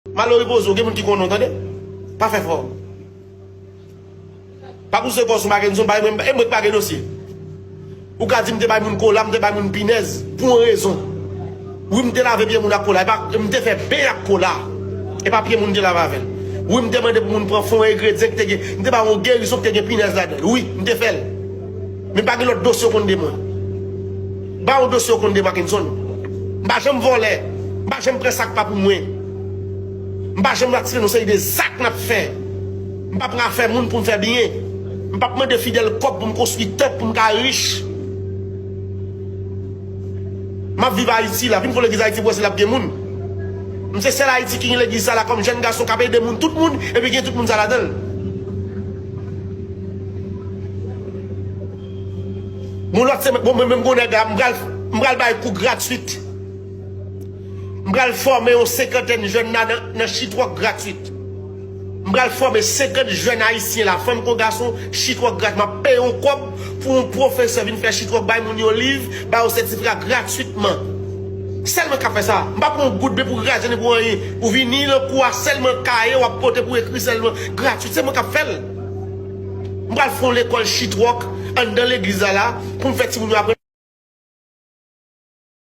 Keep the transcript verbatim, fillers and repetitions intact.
Malo repoze w, gen moun ki konnen w, tande. Pa fè fò. Pa pouse kò sou Mackenson, pa, e mwen k pa gen dosye. Ou ka di m te bay moun kola, m te bay moun pinèz, pou yon rezon. Wi, m te lave pye moun ak kola, e pa, m te fè beny ak kola. E pa pye moun m te lave avè l. Wi, m te mande pou moun pran fon, engredyan ki te gen, m te ba yon gerizon ki te gen pinèz ladan l. Wi, m te fè l. Men pa gen lòt dosye w konn de mwen. Ba yon dosye w konn de Mackenson. M pa janm vòlè. M pa janm pran sa k pa pou mwen. M pa janm atire nan seri de zak n ap fè. M pa pran afè moun pou m fè byen. M p ap mande fidèl kòb pou m konstwi tanp pou m ka rich. M ap viv Ayiti la. Vin fon legliz Ayiti pou wè si l ap gen moun. M se sèl Ayiti ki gen legliz sa la kòm jèn gason k ap ede moun, tout moun, epi gen tout moun sa ladan l. Bon, lòt semèn, bon, mwen menm gon nèg la, m pral, m pral bay kou gratwit. M pral fòme yon senkantèn jèn la nan, nan chitwòk gratwit. M pral fòme senkant jèn ayisyen la, fanm kon gason, chitwòk gratwit. M ap peye yon kòb pou yon pwofesè vin fè chitwòk, bay moun yon liv, bay yon sètifika gratwitman. Sèl mwen k ap fè sa. M pa pran yon goud, men pou raje ni pou anyen. Ou vini nan kou a, sèlman kaye w ap pote pou ekri sèlman gratwit. Se mwen k ap fè l. M pral fè yon lekòl chitwòk anndan legliz la la pou m fè timoun yo aprann.